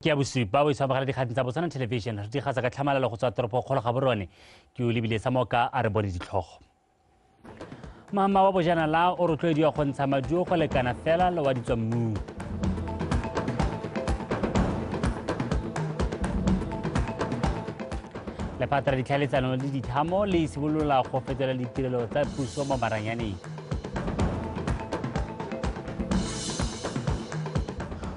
Ke ya bosupa o itshwamogela dikgang tsa Botswana Television re digatsa ka tlhamalalo go tswa toropokgolo Gaborone ke o lebile sa moka a re bone ditlhogo. Mama wa bojanala o rotloediwa go ntsha maduo go lekana fela le wa ditswammung. Lephata la ditlhaeletsano le dithamo le simolola go fetola ditirelo tsa puso mo maranyaneng.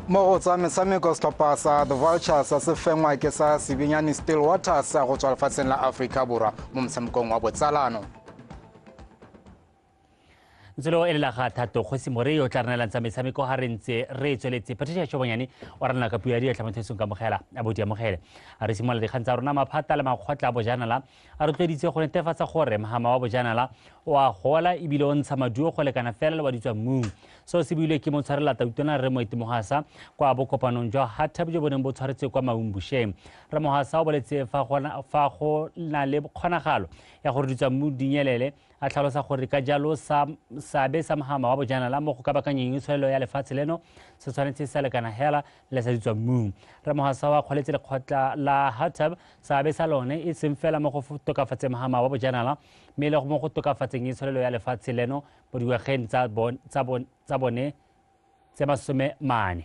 Mo go tsa metshameko setlhopha sa The Vultures se fengwa ke sa Sebinyane Stillwaters go tswa lefatsheng la Aforika Borwa mo motshamekong wa botsalano. Ntselo e lela ga Thato Kgosi More yo tla re neelang tsa metshameko ga re ntse re tsweletse. Patricia Shobonyane o re nela ka puo ya diatla mo thusong ka mogela a bo di amogele. A re simolola dikgang tsa rona maphata le makgotla a bojanala a rotloeditse go netefatsa gore mohama wa bojanala o a gola ebile o ntsha maduo go lekana fela le wa ditswammung. Seo se builwe ke motshwarela tautona Rre Moeti Mohasa kwa bokopanong jwa HATAP jo bo neng bo tshwaretswe kwa Maung bošeng. Rre Mohasa o boletse fa go na le kgonagalo ya gore ditswammung di nyelele, a tlhalosa gore ka jalo seabe sa mohama wa bojanala mo go kabakanyeng itsholelo ya lefatshe leno se tshwanetse sa lekana hela le sa ditswammung. Rre Mohasa o akgoletse lekgotla la HATAP seabe sa lone e seng fela mo go tokafatseng mohama wa bojanala mme le mo go tokafatseng itsholelo ya lefatshe leno mo dingwageng tsa bone tse 40.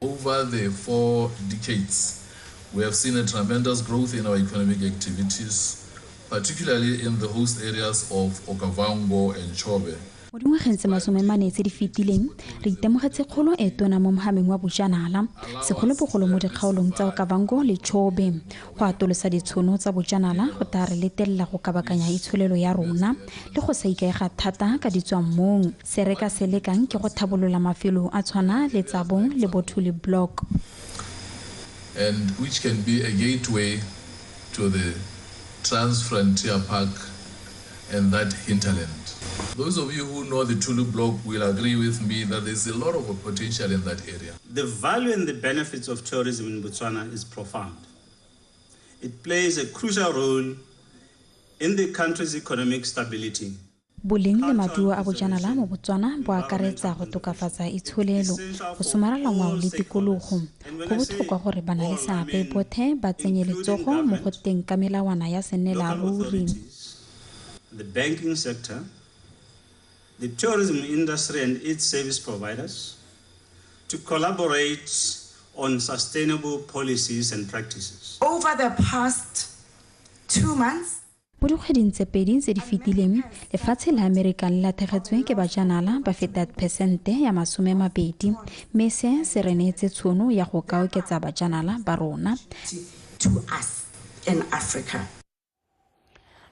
Over the 4 decades, we have seen a tremendous growth in our economic activities, particularly in the host areas of Okavango and Chobe. Mo dingwageng tse 40 tse di fetileng, re itemogetse kgolo e tona mo mohameng wa bojanala, segolobogolo mo dikgaolong tsa Okavango le Chobe. Go atolosa ditshono tsa bojanala go tla re letelela go kabakanya itsholelo ya rona le go sa ikaega thata ka ditswammung. Se re ka se lekang ke go tlhabolola mafelo a tshwana le Tsabong le Bothuli Block, and which can be a gateway to the Transfrontier Park and that hinterland. Those of you who know the Tulu Block will agree with me that there's a lot of potential in that area. The value and the benefits of tourism in Botswana is profound. It plays a crucial role in the country's economic stability. Boleng le maduo a bojanala mo Botswana bo akaretsa go tokafatsa itsholelo, go somarela ngwao le tikologo. Go botlhokwa gore ba na le seabe bothe ba tsenye letsogo mo go teng ka melawana ya sennela ruri. The banking sector, the tourism industry and its service providers to collaborate on sustainable policies and practices. Over the past 2 months, mo dikgweding tse 2 tse di fetileng, lefatshe la Amerika le latlhegetswe ke bajanala ba feta 20%, mme se se re neetse tshono ya go ka oketsa bajanala ba rona. To us in Africa.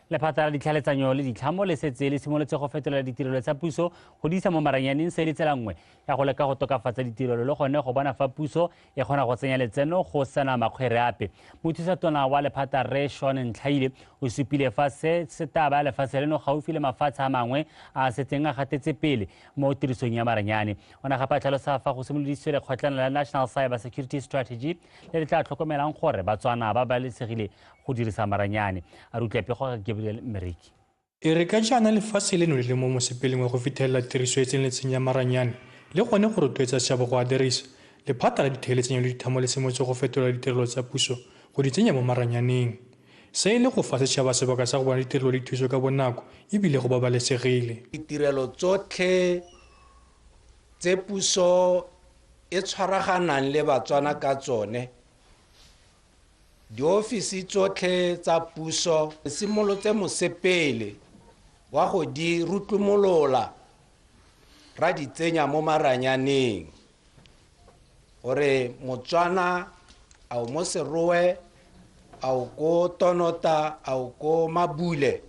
Lephata la ditlhaeletsanyo le ditlhamo le setse le simolotse go fetola ditirelo tsa puso go di isa mo maranyaneng se le tsela nngwe ya go leka go tokafatsa ditirelo le gone go bona fa puso e kgona go tsenya letseno go sena makgwere ape. Mothusatona wa lephata Rre Sean Ntlhaile o supile fa se se tla baya lefatshe leno gaufi le mafatshe a mangwe a setseng a gatetse pele mo tirisong ya maranyane. O ne gape a tlhalosa fa go simolodisitswe lekgotlana la National Cyber Security Strategy le le tla tlhokomelang gore Batswana ba babalesegile go dirisa maranyane. A re utlwe pego ga Gabriel Meriki. E re ka jaana lefatshe leno le le mo mosepeleng wa go fitlhelela tiriso e tseneletseng ya maranyane le gone go rotloetsa setšhaba go a dirisa, lephata la ditlhaeletsanyo le dithamo le simolotse go fetola ditirelo tsa puso go di tsenya mo maranyaneng. Se e le go fa setšhaba sebaka sa go bona ditirelo le thuso ka bonako ebile go babalesegile. Ditirelo tsotlhe tse puso e tshwaraganang le Batswana ka tsone, diofisi tsotlhe tsa puso simolotse mosepele wa go di rutlumolola ra di tsenya mo maranyaneng gore Motswana a o mo Serowe, a o ko Tonota, a o ko Mabule,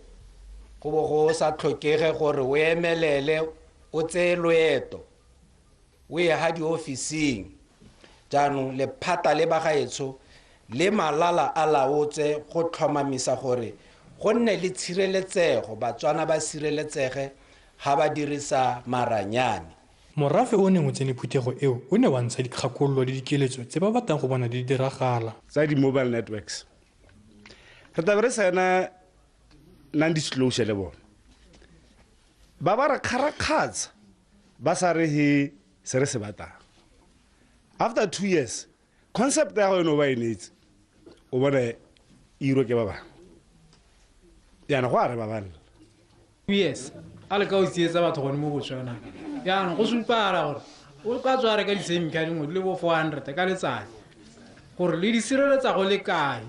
go bo go sa tlhokege gore o emelele o tseye loeto o ye ga diofising. Jaanong lephata le bagaetsho le malala a laotse go tlhomamisa gore go nne le tshireletsego, Batswana ba sireletsege ga ba dirisa maranyane. Morafe o neng o tsene phuthego eo o ne wa ntsha dikgakololo le dikeletso tse ba batlang go bona di diragala. Tsa di-mobile networks re tla be re saena non-disclosure le bone, ba ba re kgarakgatsha ba sa re he se re se batlang. After 2 years Concept ya go eno ba e neetse o bone iro ke ba bangwe jaana go a re babalela. Yes, a le ka o tsietsa batho gone mo Botswana. Jaanong go supagala gore o ka tswa reka di-chemical dingwe di le bo 400 ka letsatsi gore le di sireletsa go le kae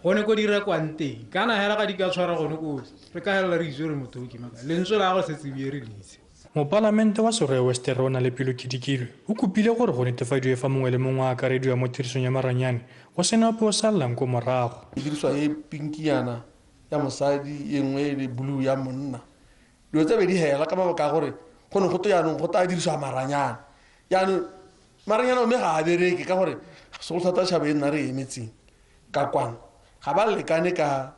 gone ko di rekwang teng kana hela ga di ka tshwara gone ko re ka helela re itse gore motho o ke maka lentswe la go setse bie re le itse. Mopalamente wa Serowe West Rona le Pelo Kedikilwe o kopile gore go netefadiwe fa mongwe le mongwe a akarediwa mo tirisong ya maranyane go sena ope o sallang ko morago. E dirisiwa e pinkiana ya mosadi e nngwe le blue ya monna. Dilo tse pedi hela ka mabaka a gore go ne go to jaanong go tla dirisiwa maranyane. Jaanong maranyane mme ga a bereke ka gore segolo thata tšhaba e nna re emetseng ka kwano ga ba lekane ka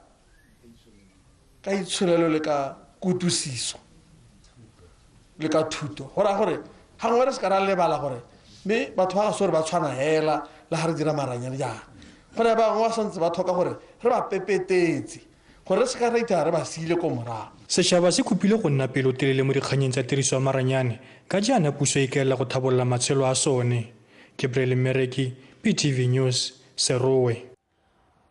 itsholelo le ka kutlwisiso le ka thuto. Go raya gore gangwe re se ka ra lebala gore mme batho ba ga se gore ba tshwana hela le ga re dira maranyane jaana. Go ne ba bangwe ba santse ba tlhoka gore re ba pepetetse gore re se ka ra itaya re ba siile ko morago. Setšhaba se kopile go nna pelotelele mo dikganyeng tsa tiriso ya maranyane ka jaana puso e ikaelela go thabolola matshelo a sone. Gabriel Mmereki, BTV News, Serowe.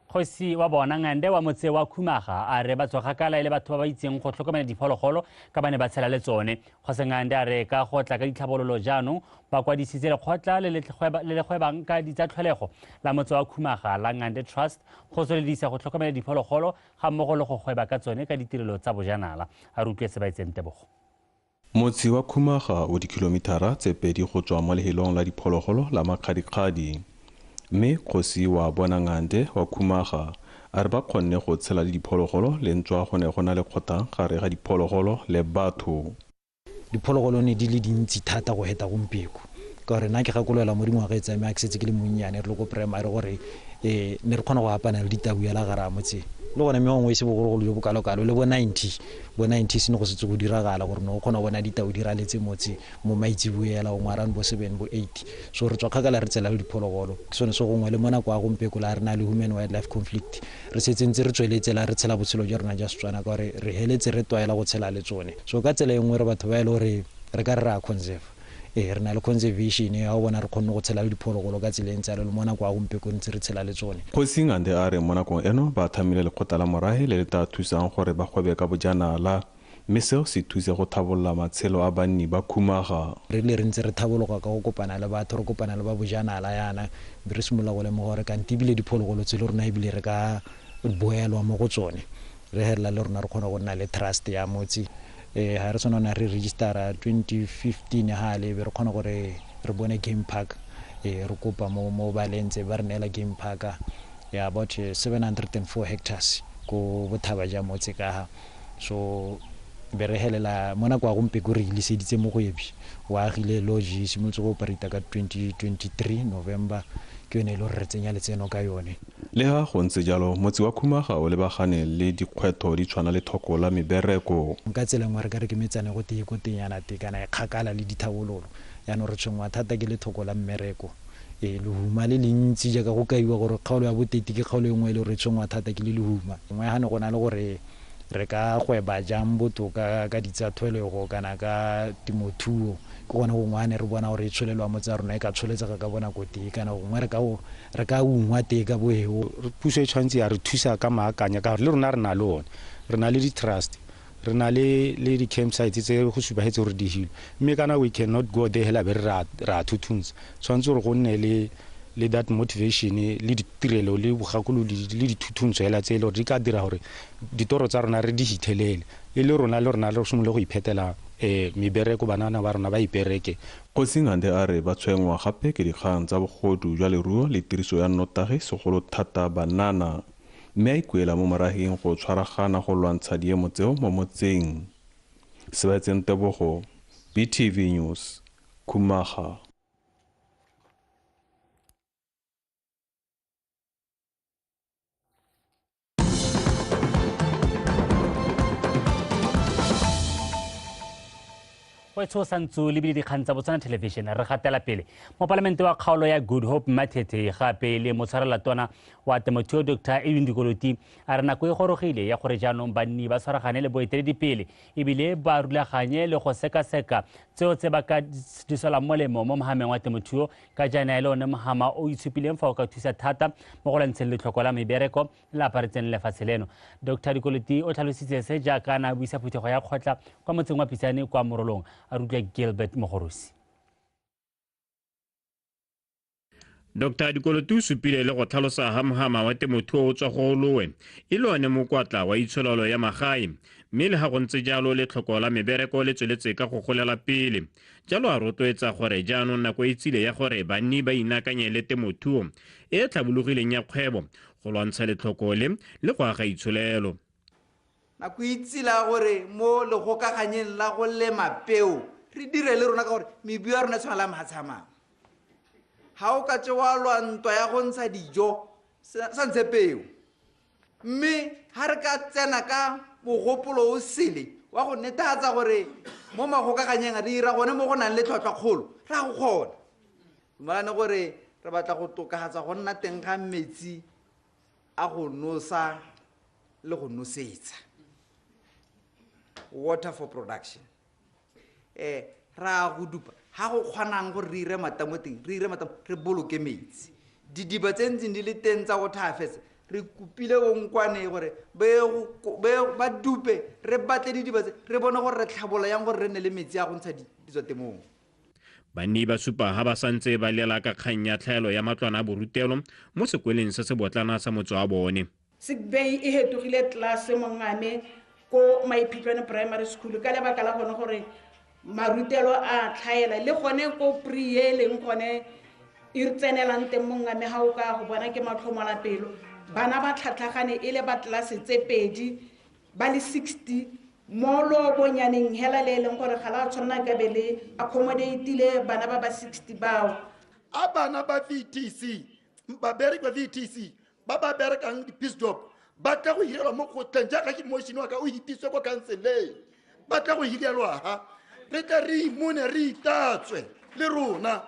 Kgosi wa bona Ngande wa motse wa Khumaga a re ba tswa kgakala e le batho ba ba itseng go tlhokomela diphologolo ka ba ne ba tshela le tsone. Kgosi Ngande a re ka go tla ka ditlhabololo jaanong ba kwadisitse lekgotla le le gwebang ka ditsa tlholego la motse wa Khumaga la Ngande Trust go tsweledisa go tlhokomela diphologolo ga mmogo le go gweba ka tsone ka ditirelo tsa bojanala. A re utlwe se ba itseng Tebogo. Motse wa Khumaga o dikilomitara tse 2 go tswa mo lehelong la diphologolo la Makgadikgadi. Mme kgosi wa bona Ngande wa Khumaga a re ba kgonne go tshela le diphologolo le ntswa go ne go na le kgotang gare ga diphologolo le batho. Diphologolo ne di le dintsi thata go heta gompieko ka gore nna ke gakolola mo dingwaga e tsamaya ke setse ke le monnyane re le ko primary gore ne re kgona go apana le ditau ya la gare a motse le gone mme gongwe e se bogologolo jo bokalokalo le bo 90 se ne go setse go diragala gore ne o kgona go bona ditau di raletse motse mo maitseboela gongwe around bo 7 bo 8. So re tswa kgakala re tsela le diphologolo ke sone se gongwe le mo nako ya gompieko la re na le human wildlife conflict re setse ntse re tsweletse la re tshela botshelo jwa rona jwa Setswana ka gore re heletse re tlwaela go tshela le tsone. So ka tsela e nngwe re batho ba e le gore re ka re ra conserve re na le conservation ya go bona re kgonne go tshela le diphologolo ka tsela e ntse le mo nako ya gompieko ntse re tshela le tsone. Kgosi Ngande a re mo nakong eno ba thamile lekgotla la morahe le le tla thusang gore ba gwebe ka bojanala mme seo se thuse go thabolola matshelo a banni ba Khumaga. Re le re ntse re thabologa ka go kopana le batho re kopana le ba bojanala yana be re simolola go lemoga gore kante ebile diphologolo tse le rona ebile re ka boelwa mo go tsone re helela le rona re kgona go nna le trust ya motse. Ha re tshwana re registera 2015 ha le be re kgona gore re bone game park re kopa mo ba lentse ba re neela game park ya about 704 hectares ko bothaba ja motse ka ha. So be re helela mo nako ya gompieko re iliseditse mo go ebi o agile lodge e simolotse go operata ka 2023 November ke yone e le gore re tsenya letseno ka yone. Le ha go ntse jalo motse wa Khumaga o lebagane le dikgwetlho di tshwana le thoko la mebereko. Ka tsela nngwe re ka re ke metsane go tee ko tenyana te kana e kgakala le dithabololo jaanong re tshwenngwa thata ke lethoko la mmereko. Lehuma le le ntsi jaaka go kaiwa gore kgaolo ya boteti ke kgaolo e nngwe e le gore e tshwenngwa thata ke le lehuma. Nngwe ga ne go na le gore re ka gweba jang botoka ka ditsathwelego kana ka temothuo ke gone gongwe ne re bona gore e tsholelwa mo tsa rona e ka tsholetsega ka bonako tee kana gongwe re ka ungwa tee ka boeo. Puso e tshwanetse ya re thusa ka maakanya ka gore le rona re na le one re na le di-trust re na le di-campsites tse go supagetse gore di hilwe mme kana we cannot go there hela be re ra thuthuntsha. Tshwanetse gore go nne le that motivation le ditirelo le bogakolodi le dithuthuntsho hela tse e le gore di ka dira gore ditoro tsa rona re di hithelele e le rona re simolole go iphetela mebereko banana ba rona ba ipereke. Kgosi Ngande a re ba tshwenngwa gape ke dikgang tsa bogodu jwa leruo le tiriso ya nnotagi segolo thata banana mme a ikuela mo morageng go tshwaragana go lwantsha diemo tseo mo motseng. Sebaetseng Tebogo, BTV News, Khumaga. Poetsho santse le bile dikgang tsa Botswana Television re gatela pele. Mopalamente wa kgaolo ya Good Hope Matete gape le motshwarelatona wa temothuo Dr. Edwin Dikoloti a re nako e gorogile ya gore jaanong banni ba tshwaragane le boeteledipele ebile ba rulaganye le go sekaseka tseo tse ba ka di solang molemo mo mohameng wa temothuo ka jaana e le one mohama o itshupileng fa o ka thusa thata mo go lwantsheng letlhoko la mebereko le aparetseng lefatshe leno. Dr. Dikoloti o tlhalositse se jaaka a ne a buisa phuthego ya kgotla kwa motseng wa Pitsane kwa Morolong. A rutla Gilbert Mogorosi. Dr. Dikoloti o supile le go tlhalosa ha mohama wa temothuo o tswa go lowe e le one mokwatla wa itsholelo ya magae, mme le ha go ntse jalo letlhoko la mebereko le tsweletse ka go golela pele. Jalo a rotloetsa gore jaanong nako e tsile ya gore banni ba inaakanye le temothuo e e tlhabologileng ya kgwebo go lwantsha letlhoko le le go aga itsholelo. Nako e tsile ya gore mo legokaganyeng la go lema peo re dire le rona ka gore mebu ya rona e tshwana le ya mafatshe a mangwe. Ga o ka tsewa lwa ntwa ya go ntsha dijo sa ntshe peo, mme ga re ka tsena ka mogopolo o sele wa go netefatsa gore mo magokaganyeng re dira gone mo go nang le tlhwatlhwakgolo re a go kgona. Dumalane gore re batla go tokafatsa go nna teng ga metsi a go nosa le go nosetsa, water for production. Ra go dupa ha go kgonang gore re ire matamo teng, re ire matamo, re boloke metsi. Didiba tse ntseng di le teng tsa go thafetsa re kopile bonkwane gore ba dupe, re batle didiba tse, re bone gore re tlhabola yang gore re nne le metsi a go ntsha ditswatemong. Banni ba supa ha ba santse ba lela ka kgang ya tlhaelo ya matlwana a borutelo mo sekoleng se se botlana sa motse wa bone. Sick bay e hetogile tlase mongame ko Maiphitlwane Primary School ka lebaka la gone gore marutelo a tlhaela le gone ko pre e leng gone e re tsenelang teng mongame ga o ka go bona ke matlhomola pelo. Bana ba tlhatlhagane e le ba tlelase tse pedi ba le 60 mo loobonyaneng hela le e leng gore ga la tshwanela ka be le accommodate-ile bana ba ba 60 bao. A bana ba VTC, babereki ba VTC ba ba berekang di-piece job ba tla go hirelwa mo kgotleng jaaka ke motion wa ka o hitiswe ko kanseleng, ba tla go hirelwa ha re tla re imone re itatswe le rona.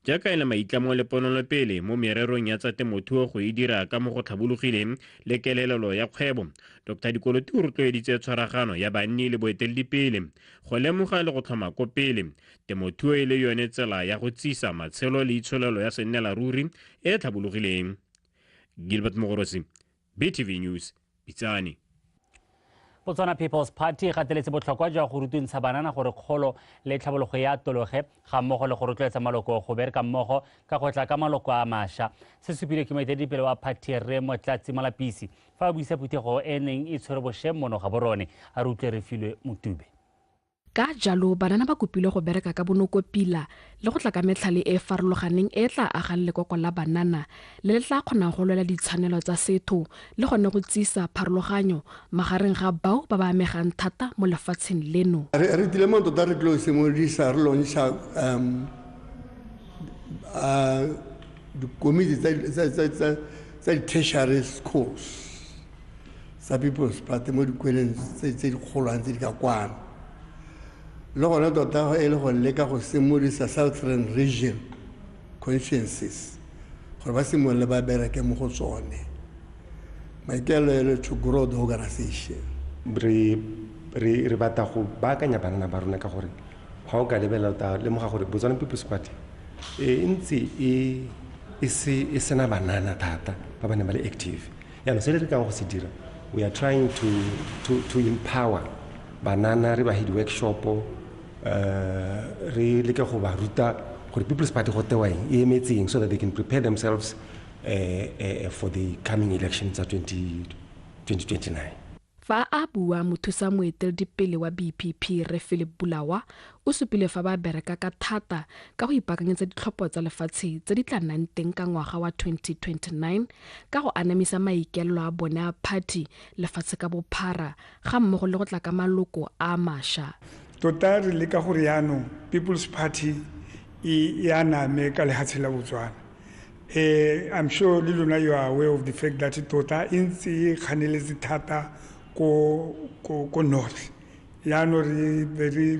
Jaaka e le maitlamo le ponelopele mo mererong ya tsa temothuo go e dira ka mo go tlhabologileng le kelelelo ya kgwebo, Dr. Dikoloti o rotloeditse tshwaragano ya banni le boeteledipele go lemoga le go tlhoma ko pele temothuo e le yone tsela ya go tsisa matshelo le itsholelo ya sennela ruri e e tlhabologileng. Gilbert Mogorosi, BTV News, Pitsane. Botswana People's Party e gateletse botlhokwa jwa go rutuntsha banana gore kgolo le tlhabologo ya atologe ga mmogo le go rotloetsa maloko go bereka mmogo ka go tla ka maloko a mašwa. Se supile ke moeteledipele wa party Rre Motlatsi Molapisi fa a buisa phuthego e neng e tshwere bošeng mono Gaborone. A re utlwe Refilwe Motube. Ka jalo banana ba kopilwe go bereka ka bonoko pila le go tla ka metlhale e e farologaneng e tla agang lekoko la banana le le tla kgonang go lwela ditshwanelo tsa setho le gone go tsisa pharologanyo magareng ga bao ba ba amegang thata mo lefatsheng leno. Re tlile mo tota re tlo simolodisa re launcha dikomiti tsa di-tertiary schools tsa People's Party mo dikweleng tse di kgolwane tse di ka kwano. Le gone tota e le go leka go simolodisa Southern Region constituencies gore ba simolole ba bereke mo go tsone. Maikaelelo to grow the organization. Re batla go baakanya banana ba rona ka gore ga o ka lebelela ta lemoga gore Botswana People's Party e ntse e sena banana thata ba ba neng ba le active. Jaanong se re lekang go se dira, we are trying to empower banana, re ba he di-workshop, re leke go ba ruta gore People's Party go tewa eng, e emetseng, so that they can prepare themselves for the coming elections tsa 2029. Fa a bua mothusa moeteledipele wa BPP Rre Philip Bulawa o supile fa ba bereka ka thata ka go ipaakanyetsa ditlhopho tsa lefatshe tse di tla nnang teng ka ngwaga wa 2029 ka go anamisa maikaelelo a bone a party lefatshe ka bophara ga mmogo le go tla ka maloko a mašwa. Tota re leka gore jaanong People's Party e aname ka lefatshe la Botswana. I'm sure le lona you are aware of the fact that tota e ntse e kganeletse thata ko north. Yaanong re be re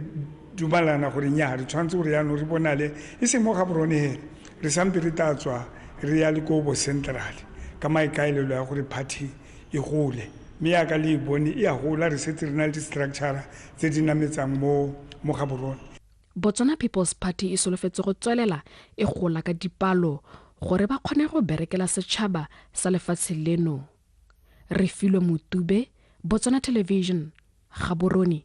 dumalana gore nnyaa re tshwanetse gore yaanong re bonale e seng mo Gaborone hela, re sampe re tla tswa re ya le ko bo central ka maikaelelo ya gore party e gole, mme yaka le e bone e a gola, re setse re na le di-structure tse di nametsang mo Gaborone. Botswana People's Party e solofetse go tswelela e gola ka dipalo gore ba kgone go berekela setšhaba sa lefatshe leno. Refilwe Motube, Botswana Television, Gaborone.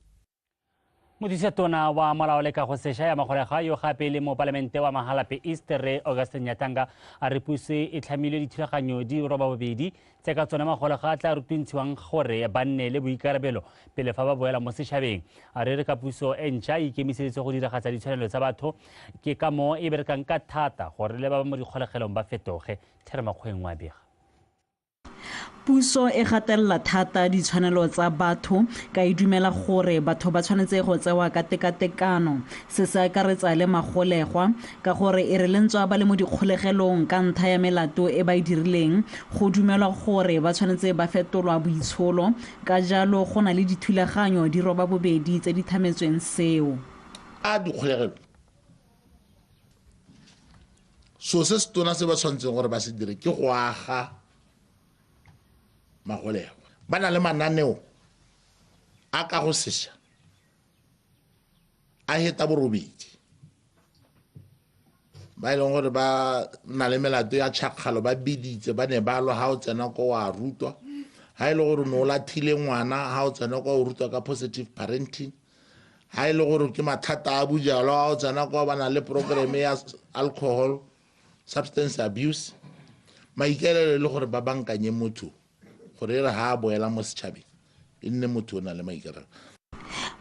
Modisa tona wa molao le kago sešwa ya magolegwa yo gape le mopalamente wa Mahalapye East Rre Augustine Nyatanga a re puso e tlhamile dithulaganyo di 82 tse ka tsone magolegwa a tla rutuntshiwang gore ba nne le boikarabelo pele fa ba boela mo setšhabeng. A re ka puso e ntšha e ikemiseditse go diragatsa ditshwanelo tsa batho, ke ka moo e berekang ka thata gore le ba ba mo dikgolegelong ba fetoge. Thero Makgoeng wa bega. Puso e gatelela thata ditshwanelo tsa batho ka e dumela gore batho ba tshwanetse go tsewa ka tekatekano. Se se akaretsa le magolegwa ka gore e re le ntswa ba le mo dikgolegelong ka ntlha ya melato e ba e dirileng, go dumelwa gore ba tshwanetse ba fetolwa boitsholo, ka jalo go na le dithulaganyo di 82 tse di thametsweng seo. A dikgolegelo so se se tona se ba tshwanetseng gore ba se dire ke go aga magolegwa. Ba na le mananeo a kago sešwa a heta borobedi ba e leng gore ba na le melato ya tšhakgalo, ba biditse, ba ne ba lwa, ha o tsena ko wa rutwa, ha e le gore no o lathile ngwana, ha o tsena kwa o rutwa ka positive parenting, ha e le gore ke mathata a bojalwa, ha o tsena kwa ba na le program ya alcohol substance abuse. Maikaelelo e le gore ba bankanye motho gore e re ha a boela mo setšhabeng e nne motho o na le maikarabelo.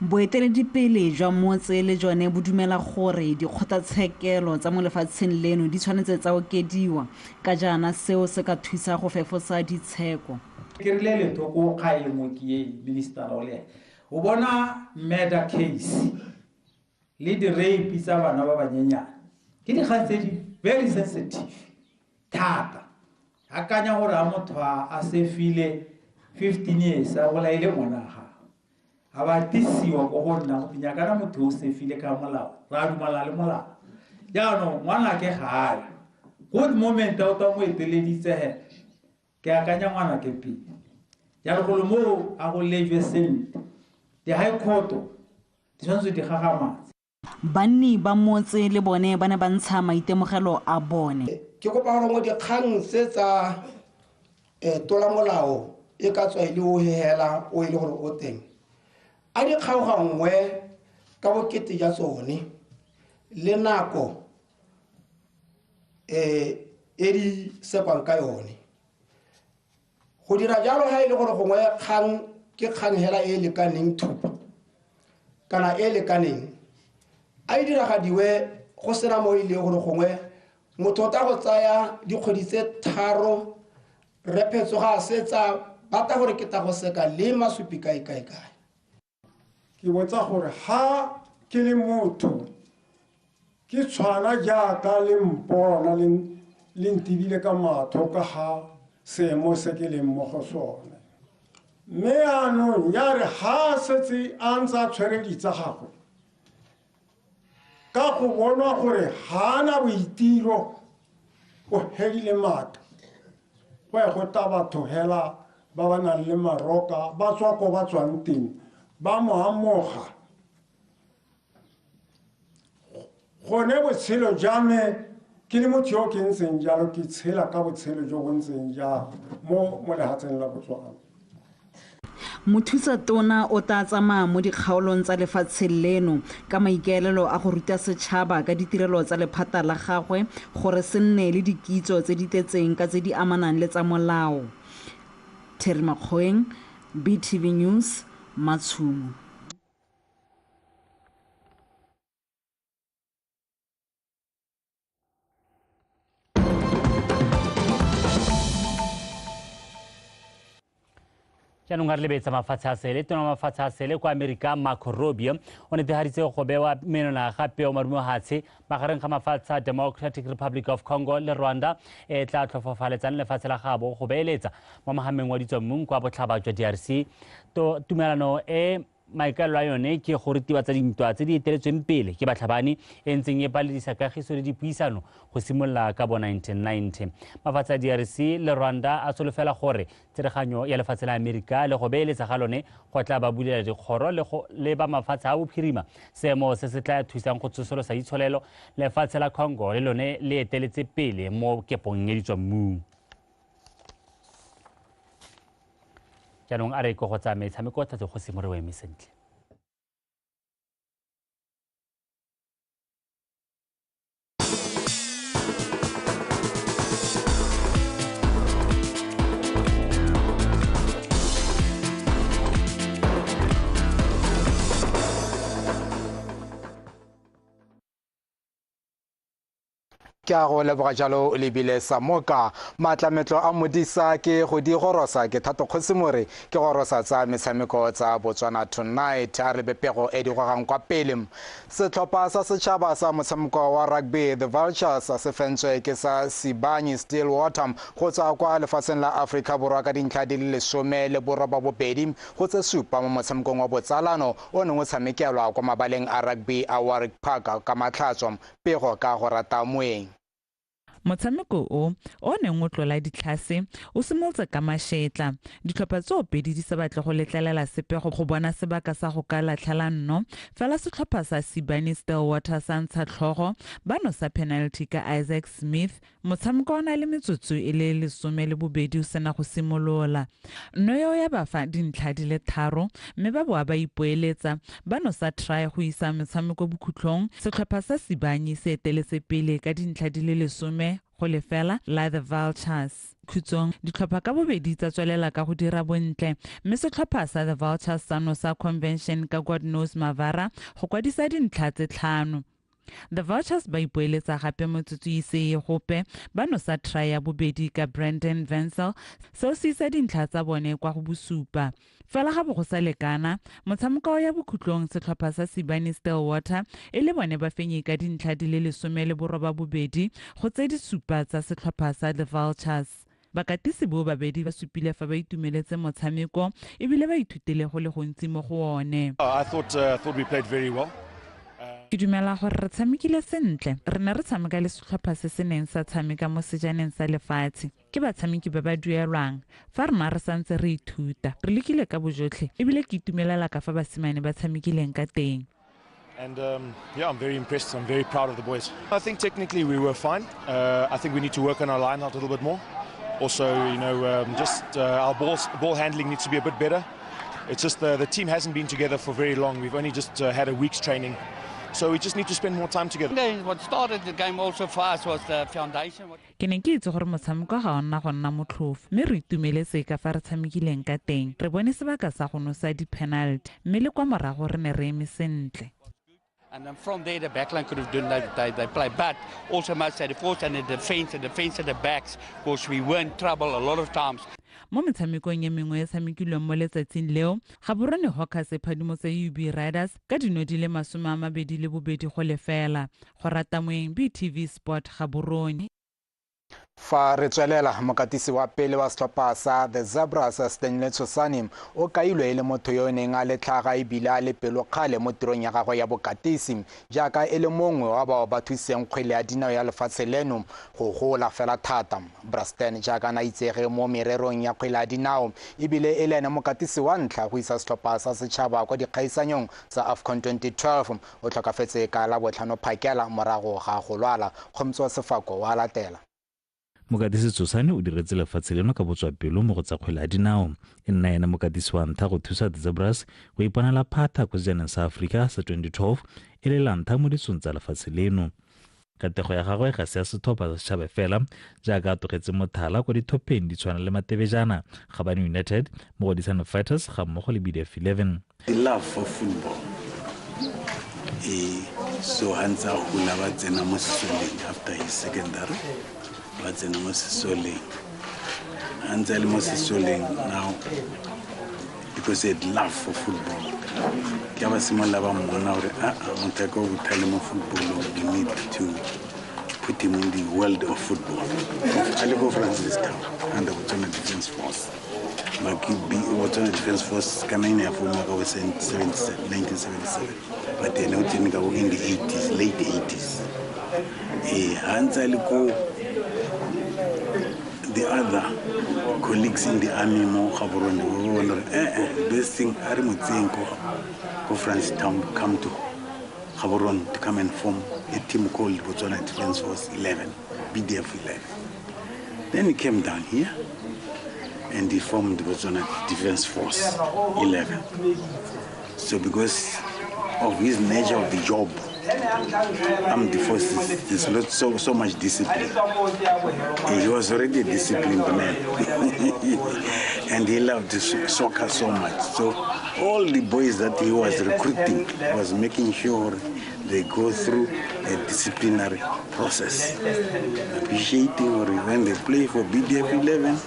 Boeteledipele jwa motse le jone bo dumela gore dikgotlatshekelo tsa mo lefatsheng leno di tshwanetse tsa okediwa, ka jaana seo se ka thusa go fefosa ditsheko. Ke rile lethoko ga e nngwe ke e minister o le o bona murder case le di-rape tsa bana ba banyenyane ke dikgang tse di very sensitive thata. Akanya gore a motho a sefile 15 years a bolaile ngwana ga a ba tisiwa ko go nna go nyakana motho o sefile ka molao, ra dumala le molao. Jaanong ngwana ke gae good moment o tla mo eteleditse he, ke akanya ngwana ke pele. Jaanong golo moo a go lejwe sentle, di-high court di tshwanetse di gagamatse. Banni ba motse le bone ba ne ba ntsha maitemogelo a bone. Ke kopa gore mo dikgang tse tsa tola molao e ka tswa e le o hela o e le gore o teng, a di kgaoganngwe ka bokete ja tsone le nako e di sekwang ka yone. Go dira jalo ha e le gore gongwe kgang ke kgang hela e lekaneng thupa kana e lekaneng, a e diragadiwe go sena mo e leng gore gongwe motho o tla go tsaya dikgwedi tse 3 rephetso ga a setsa batla gore ke tla go seka le masupi kae kae kae. Ke botsa gore ha ke le motho ke tshwana jaaka le mpona le ntibile ka matho ka ga seemo se ke leng mo go sone, mme yaanong ya re ha setse a ntse a tshwere ditsa gagwe ka go bonwa gore ga ana boitiro, o hedile maatla, go ya go ta batho hela ba ba nang le maroka ba tswa ko ba tswang teng ba mo amoga. Gone botshelo jwa me ke le motho yo ke ntseng jalo, ke tshela ka botshelo jo bo ntseng jalo mo lefatsheng la Botswana. Mothusa tona o tla tsamaya mo dikgaolong tsa lefatshe leno ka maikaelelo a go ruta setšhaba ka ditirelo tsa lephata la gagwe gore se nne le dikitso tse di tletseng ka tse di amanang le tsa molao. Terry Makgoeng, BTV News, Matshumo. Jaanong a re lebetsa mafatshe a sele. Tona wa mafatshe a sele kwa Amerika Marco Rubio o netefaditse go bewa menwana gape o marumohatshe magareng ga mafatshe a Democratic Republic of Congo le Rwanda e tla tlhofofaletsang lefatshe la gabo go beeletsa mo mohameng wa ditswammung kwa botlhaba jwa DRC. Tumelano e Maikaelelo a yone ke go ritibatsa dintwa tse di eteletsweng pele ke batlhabani e ntseng e paledisa kagiso le dipuisano go simolola ka bo 1990. Mafatshe a DRC le Rwanda a solofela gore tsereganyo ya lefatshe la Amerika le go beeletsa ga lone go tla ba bulela dikgoro le ba mafatshe a bophirima, seemo se se tla thusang go tsosolosa itsholelo. Lefatshe la Congo le lone le eteletse pele mo kepong e ditswammung. Jaanong a re ko go tsaya metshameko thatse go simore o eme sentle. Ke a go leboga jalo lebile Samoka. Maatlametlo a modisa ke go di gorosa ke Thato Kgosimore ke gorosa tsa metshameko tsa Botswana Tonight. A re bepego e di gogang kwa pele. Setlhopha sa setšhaba sa motshameko wa rugby The Vultures se fentswe ke sa Sibanye Stillwater go tswa kwa lefatsheng la Afrika Borwa ka dintlha di le 18 go tse 7 mo motshamekong wa botsalano o neng o tshamekelwa kwa mabaleng a rugby a Warwick Park ka Matlhatso. Pego ka go rata moeng. Motshameko o o neng o tlola ditlhase o simolotse ka mašetla. Ditlhopha tseo pedi di sa batle go letlelela sepe go bona sebaka sa go ka latlhela nno, fela setlhopha sa Sibanye Stillwater sa ntsha tlhogo ba nosa penalty ka Isaac Smith. Motshameko o na le metsotso e le 12 o sena go simolola. Nno eo ya ba fa dintlha di le 3 mme ba boa ba ipoeletsa ba nosa try go isa motshameko bokhutlong. Setlhopha sa Sibanye se eteletse pele ka dintlha di le 10 go lefela la The Vultures. Khutsong ditlhopha ka bobedi tsa tswelela ka go dira bontle, mme setlhopha sa The Vultures sa nosa convention ka God Knows Mavara go kwadisa dintlha tse 5. The Vultures ba ipoeletsa gape motsotso ise e gope ba nosa try ya bobedi ka Brandon Vansel, seo se isa dintlha tsa bone kwa go bosupa. Fela ga bo go sa lekana, motshameko ya bokhutlong setlhopha sa Sibanye Stillwater e le bone ba fenye ka dintlha di le 18 go tse di 7 tsa setlhopha sa The Vultures. Bakatisi bo babedi ba supile fa ba itumeletse motshameko ebile ba ithutile go le gontsi mo go one. I thought we played very well. Ke dumela gore re tshamekile sentle. Re ne re tshameka le setlhopha se se neng sa tshameka mo sejaneng sa lefatshe. Ke batshameki ba ba duelwang. Fa rona re santse re ithuta, re lekile ka bojotlhe ebile ke itumelela ka fa basimane ba tshamekileng ka teng. And yeah, I'm very impressed. I'm very proud of the boys. I think technically we were fine. I think we need to work on our line out a little bit more. Also, you know, our ball handling needs to be a bit better. It's just the team hasn't been together for very long. We've only just had a week's training. So we just need to spend more time together. What started the game also for us was the foundation. Ke ne ke itse gore motshameko ga o nna go nna motlhofo, mme re itumeletse ka fa re tshamekileng ka teng. Re bone sebaka sa go nosa di-penalty, mme le kwa morago re ne re eme sentle. And then from there, the backline could have done that. They play, but also must say the force and the defense and the backs, because we were in trouble a lot of times. Mo metshamekong e mengwe e tshamekilweng mo letsatsing leo, Gaborone Hawkers e phadimotse UB Riders ka dino di le 22 go lefela. Go rata moeng, BTV Sport, Gaborone. Fa re tswelela, mokatisi wa pele wa setlhopha sa The Zebras Stanley Tshosane o kailwe e le motho yo o neng a le tlhaga ebile a le pelokgale mo tirong ya gagwe ya bokatisi, jaaka e le mongwe wa bao ba thuseng kgwele ya dinao ya lefatshe leno go gola fela thata. Braston jaaka na itsege mo mererong ya kgwele ya dinao ebile e le ene mokatisi wa ntlha go isa setlhopha sa setšhaba kwa dikgaisanyong tsa AFCON 2012. O tlhokafetse ka Labotlhano phakela morago ga go lwala. Kgomotso Sefako wa latela. Mokatisi Tshosane o diretse lefatshe leno ka botswapelo mo go tsa kgwele ya dinao. E nna ene mokatisi wa ntlha go thusa The Zebras go iponela phatha ko sejaneng sa Aforika sa 2012 e le la ntlha mo ditsong tsa lefatshe leno. Katego ya gagwe ga se ya setlhopha sa setšhaba fela, jaaka a tlogetse mothala kwa dithopheng di tshwana le Matebejana, Gabane United, Mogodisano Fighters ga mmogo le BDF 11. The love for football so ha ntse a gola ba tsena mo sesoleng after his secondary, ba tsena mo sesoleng. Ha ntse a le mo sesoleng now, because he had love for football, ke ba simolola ba mmona gore motho a ka o bothale mo footballong, we need to put him in the world of football. Aleko Francistown under Botswana Defence Force. Botswana Defence Force kana ine ya forma ka 1977, but ene o tsene ka in the 80s, late 80s. Ha ntse a le ko, the other colleagues in the army mo Gaborone ba bona gore best thing a re mo tseyeng ko Francistown, come to Gaborone to come and form a team called Botswana Defence Force 11, BDF 11. Then he came down here and he formed Botswana Defence Force 11. So because of his nature of the job, armed forces, there's not so much discipline. He was already a disciplined man. And he loved soccer so much. So all the boys that he was recruiting was making sure they go through a disciplinary process. Appreciating or when they play for BDF 11,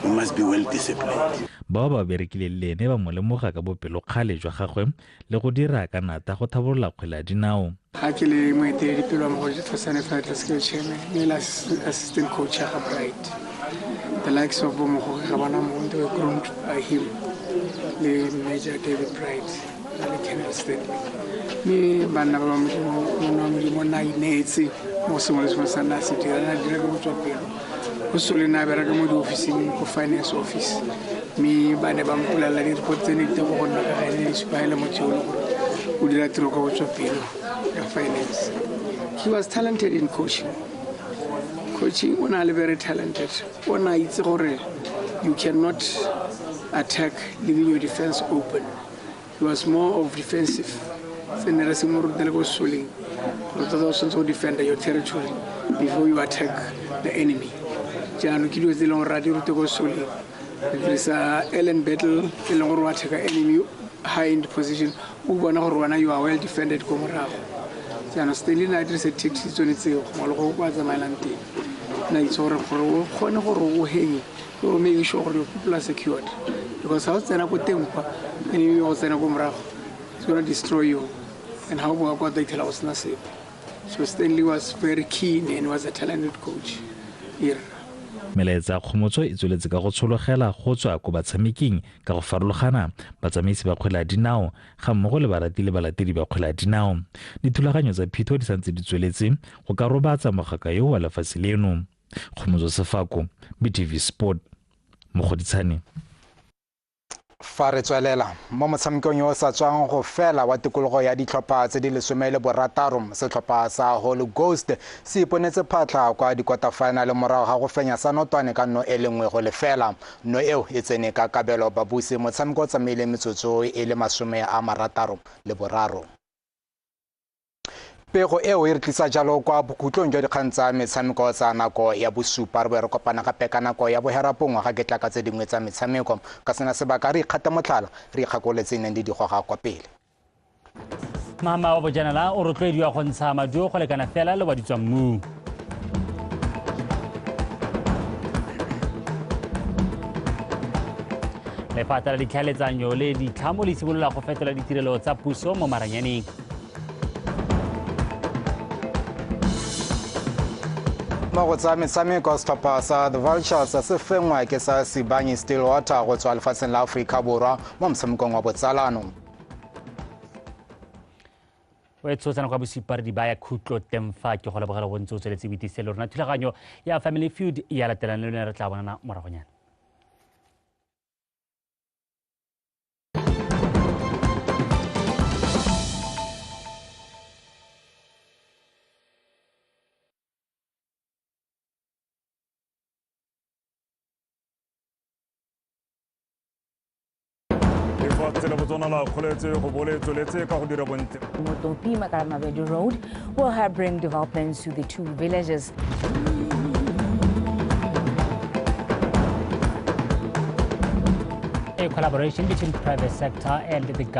we must be well disciplined. Bao ba berekileng le ene ba mo lemoga ka bopelokgale jwa gagwe le go dira ka nata go thabolola kgwele ya dinao. Ga ke le moeteledipele wa Mogoje Tshosane Fighters, ke chairman, mme le assistant coach ya ga Bright. The likes of bo Mogoge ga bona Mogote were groomed by him, le Major David Bright le Colonel Stanley. Mme banna ba ba Modimo, monna wa Modimo o ne a ineetse mo sengwe le sengwe sa nna a se dira, a dira ka botswapelo. Go sole ne a bereka mo diofising, ko finance office. Mme ba ne ba mpolelela di-report tse ne di teng go nna ka ga ene, di supa e le motho yo e leng gore o dira tiro ka botswapelo ya finance. He was talented in coaching. Coaching, o ne a le very talented. O ne a itse gore you cannot attack leaving your defense open. He was more of defensive. Se ne re se mo rutile ko sesoleng, gore tota o tshwanetse go defend your territory before you attack the enemy. Jaanong ke dilo tse e leng gore a di rute ko sesoleng. Re dirisa Ellen battle, e leng gore o attack enemy high in position, o bona gore wena you are well defended ko morago. Jaanong Stanley ne a dirisa tactics tsone tseo gongwe le gongwe kwa a tsamaelang teng. Ne a itse gore o kgone gore o henye, ke gore o make sure gore your people are secured. Because ha o tsena ko teng kwa, enemy o tsena ko morago, it's going to destroy you. And ha o boa kwa, o tla iphitlhela go sena sepe. So Stanley was very keen and was a talented coach here. Melaetsa ya kgomotso e tsweletse ka go tshologela go tswa ko batshameking ka go farologana, batsamaisi ba kgwele ya dinao ga mmogo le barati le balatedi ba kgwele ya dinao. Dithulaganyo tsa phitlho di santse di tsweletse go ka robatsa mogaka yo wa lefatshe leno. Kgomotso Sefako, BTV Sport, Mogoditshane. Fa re tswelela mo motshamekong yo o sa tswang go fela wa tikologo ya ditlhopha tse di 16, setlhopha sa Holy Ghost se iponetse phatlha kwa di-quarter final morago ga go fenya sa Notwane ka 1-0. No eo e tsene ka Kabelo Babusi. Motshameko o tsamaile metsotso e le 63. Pego eo e re tlisa jalo kwa bokhutlong jwa dikgang tsa metshameko tsa nako ya bosupa. Re boe re kopana gape ka nako ya boherapongwe ga ke tla ka tse dingwe tsa metshameko. Ka sena sebaka re ikgata motlhala, re ikgakoletse neng di digoga kwa pele. Mama wa bojanala o rotloediwa go ntsha maduo go lekana fela le wa ditswammung. Lephata la ditlhaeletsanyo le ditlhamo le simolola go fetola ditirelo tsa puso mo maranyaneng. Mo go tsa metshameko, setlhopha sa The Vultures se fenngwa ke sa Sibanye Stillwater go tswa lefatsheng la Aforika Borwa mo motshamekong wa botsalano. O e tshotsana kwa bosupa re di baya khutlo teng fa ke go lebogela go ntse o tsweletse boitise le rona. Thulaganyo ya Family Feud ya latelang le lone re tla bonana moragonyana. Motopi Makalamabedi Road will help bring developments to the two villages. A collaboration between private sector and the government.